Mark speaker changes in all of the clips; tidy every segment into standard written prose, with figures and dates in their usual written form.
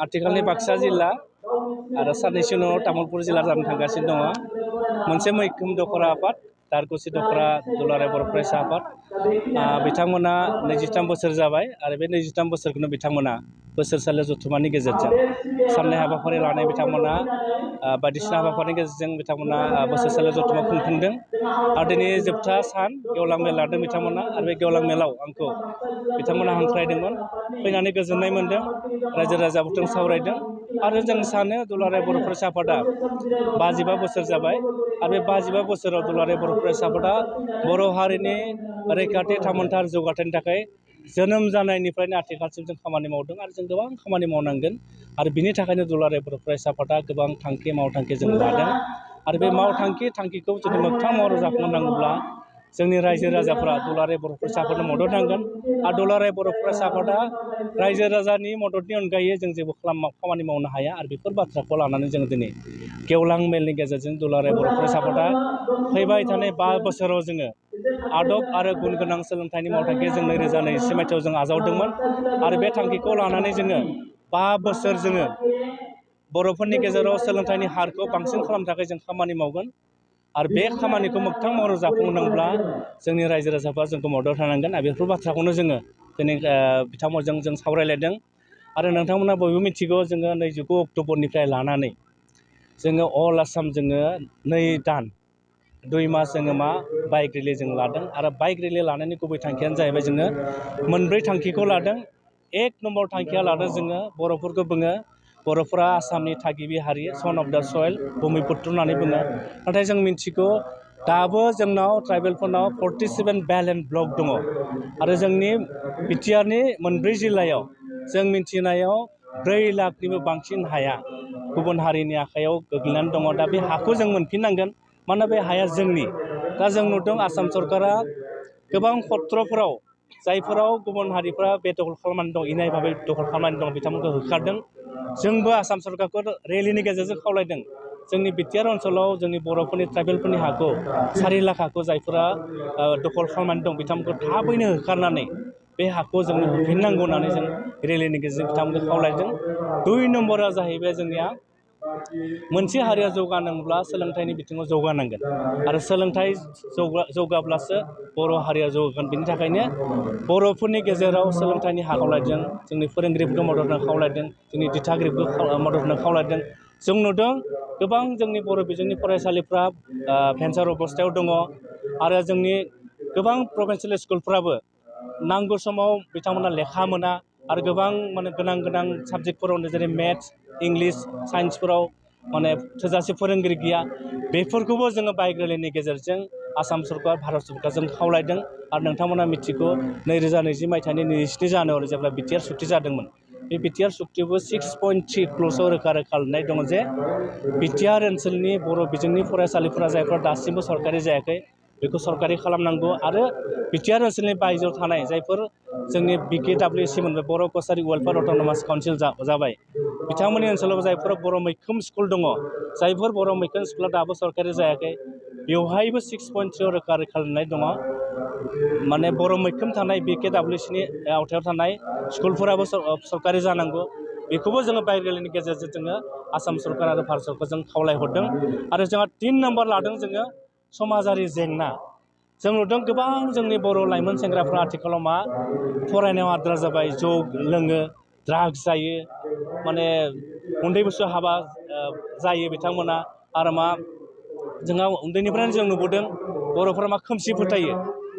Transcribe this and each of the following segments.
Speaker 1: आथिखालनि बाक्सा जिल्ला आरो साननैसो उनाव तामुलपुर जिल्ला जानो थांगासिनो दङ। मोनसे मैखोम दखरा आफाद दारकुसि दखरा दुलाराय बर' फरायसा आफाद बिथांमोना 23 बोसोर जाबाय आरो बे 23 बोसोरखौनो बिथांमोना बोसोरसालियाव जथुम्मानि गेजेरजों साननाय हाबाफारि लानाय बिथांमोना बायदिसिना हाबाफारिनि गेजेरजों बिथांमोना बोसोरसालियाव जथुम्मा खुंफुंदों आरो दिनै जोबथा सान गेवलां मेल लादों बिथांमोना आरो बे गेवलां मेलाव आंखौ बिथांमोना हांख्रायदोंमोन फैनानै गोजोननाय मोन्दों रायजो राजाफोरजों सावरायदों आरो जों सानो दुलाराय बर' फरायसा आफादा 55 बोसोर जाबाय आरो बे 55 बोसोराव दुलाराय बर' फरायसा आफादा बर' हारिनि रैखाथि थामोनथा आरो जौगाथायनि थाखाय जोनोम जानायनिफ्रायनो आथिखालसिम जों खामानि मावदों आरो जों गोबां खामानि मावनांगोन आरो बिनि थाखायनो दुलाराय बर' फरायसा आफादा गोबां मावथांखि जों लादों आरो बे थांखिखौ जुदि मोगथां महराव जाफुंहोनांगौब्ला जोंनि रायजो राजाफ्रा दुलाराय बर' फरायसा आफादनो मदद नांगोन आरो दुलाराय बर' फरायसा आफादा रायजो राजानि मददनि अनगायै जों जेबो खामानि मावनो हाया आरो बेफोर बाथ्राखौ लानानै जों दिनै गेवलां मेलनि गेजेरजों दुलाराय बर' फरायसा आफादा फैबाय थानाय 5 बोसोराव जोङो आदब आरो गुन गोनां सोलोंथाइनि मावथांखि जों 2024 मायथाइयाव जों आजावदोंमोन आरो बे थांखिखौ लानानै जोङो 5 बोसोर जोङो बर'फोरनि गेजेराव सोलोंथाइनि हारखौ बांसिन खालामनो थाखाय जों खामानि मावगोन आरो बे खामानिखौ मोगथां महराव जाफुंहोनांब्ला जोंनि रायजो राजाफ्रा जोंखौ मदद होनांगोन आरो बेफोर बाथ्राखौनो जोङो दिनै बिथांमोनजों जों सावरायलायदों आरो नोंथांमोना बयबो मिथिगौ जोङो 29 अक्ट'बरनिफ्राय लानानै जोङो अल आसाम जोङो 2 दान 2 मास जोङो बाइक रेलि जों लादों आरो बाइक रेलि लानायनि गुबै थांखियानो जाहैबाय जोङो मोनब्रै थांखिखौ लादों। 1 नम्बर थांखिया लादों जोङो बर'फोरखौ बुङो बर'फोरा आसामनि थागिबि हारि सन अफ दा सयल भुमिपुत्र होननानै बुङो नाथाय जों मिथिगौ दाबो जोंनाव ट्राइबेलफोरनाव 47 बेलेन्स ब्लक दङ आरो जोंनि बिटिआरनि मोनब्रै जिल्लायाव जों मिथिनायाव 4 लाखनिबो बांसिन हाया गुबुन हारिनि आखायाव गोग्लैनानै दङ। दा बे हाखौ जों मोनफिननांगोन मानोना बे हाया जोंनि। दा जों नुदों आसाम सरकारा गोबां पत्रफोराव जायफोराव गुबुन हारिफ्रा बे दखल खालामनानै दं इनाय भाबै दखल खालामनानै दं बिथांमोनखौ होखारदों। जोंबो आसाम सरकारखौ रेलिनि गेजेरजों खावलायदों जोंनि बिटिआर ओनसोलाव जोंनि बर'फोरनि ट्राइबेलफोरनि हाखौ 4 लाख हाखौ जायफोरा दखल खालामनानै दं बिथांमोनखौ थाबैनो होखारनानै बे हाखौ जोंनो होफिननांगौ होननानै जों रेलिनि गेजेरजों बिथांमोनखौ खावलायदों। 2 नम्बरा जाहैबाय जोंनिया मोनसे हारिया जौगानांगौब्ला सोलोंथाइनि बिथिङाव जौगानांगोन आरो सोलोंथाइ जौगाब्लासो बर' हारिया जौगागोन। बेनि थाखायनो बर'फोरनि गेजेराव सोलोंथाइनि हार खावलायदों जोंनि फोरोंगिरिफोरखौ मदद होनो खावलायदों जोंनि दिथागिरिफोरखौ मदद होनो खावलायदों। जों नुदों गोबां जोंनि बर' बिजोंनि फरायसालिफ्रा भेन्सार अबस्थायाव दङ आरो जोंनि गोबां प्रभिन्सियेल स्कुलफ्राबो नांगौ समाव बिथांमोना लेखा मोना आरो गोबां गोनां साबजेक्टफोरावनो जेरै मेथ्स इंलिस साइन्सफोराव थोजासे फोरोंगिरि गैया। बेफोरखौबो जोङो बाइक रेलिनि गेजेरजों आसाम सरकार भारत सरकारजों खावलायदों आरो नोंथांमोना मिथिगौ 2020 मायथाइनि 27 जानुवारि जेब्ला बिटिआर सुक्ति जादोंमोन बे बिटिआर सुक्तियावबो 6.3 क्ल'जआव रोखा लिरनाय दङ जे बिटिआर ओनसोलनि बर' बिजोंनि फरायसालिफोरा जायफ्रा दासिमबो सरकारि जायाखै बेखौ सरकारि खालामनांगौ आरो बिटिआर ओनसोलनि बायजोआव थानाय जायफोर जोंनि BKWC मोनबाय बर' कसारि वेलफेयार अट'नमास काउन्सिल जाबाय बिथांमोननि ओनसोलाव जायफोर बर' मैखोम स्कुल दङ जायफोर बर' मैखोम स्कुला दाबो सरकारि जायाखै बेवहायबो 6.3 रोखा लिरनाय दङ बर' मैखोम थानाय BKWCनि आवथायाव थानाय स्कुलफोराबो सरकारि जानांगौ। बेखौबो जोङो बाइक रेलिनि गेजेरजों जोङो आसाम सरकार आरो भारत सरकारजों खावलायहरदों आरो जोंहा 3 नम्बर लादों जोङो समाजारि जेंना। जों नुदों गोबां जोंनि बर' लाइमोन सेंग्राफ्रा आथिखालाव फरायनायाव आद्रा जाबाय जौ लोङो ड्राग्स जायो उन्दै बैसोआव हाबा जायो बिथांमोना आरो जोंहा उन्दैनिफ्रायनो जों नुबोदों बर'फोरा खोमसि फोथायो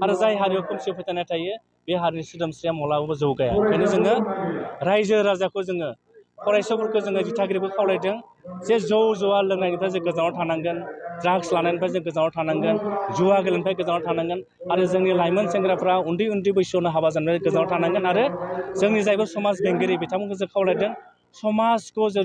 Speaker 1: आरो जाय हारियाव खोमसि फोथायनाय थायो बे हारिनि सोदोमस्रिया माब्लाबाबो जौगाया। ओंखायनो जोङो रायजो राजाखौ जोङो फरायसाफोरखौ जोङो दिथागिरिबो खावलायदों जे जौ जुवा लोंनायनिफ्राय जों गोजानाव थानांगोन ड्राग्स लानायनिफ्राय जों गोजानाव थानांगोन जुवा गेलेनायनिफ्राय गोजानाव थानांगोन आरो जोंनि लाइमोन सेंग्राफ्रा उन्दै बैसोआवनो हाबा जानानै गोजानाव थानांगोन आरो जोंनि जायबो समाज बेंगिरि बिथांमोनखौ जों खावलायदों समाजखौ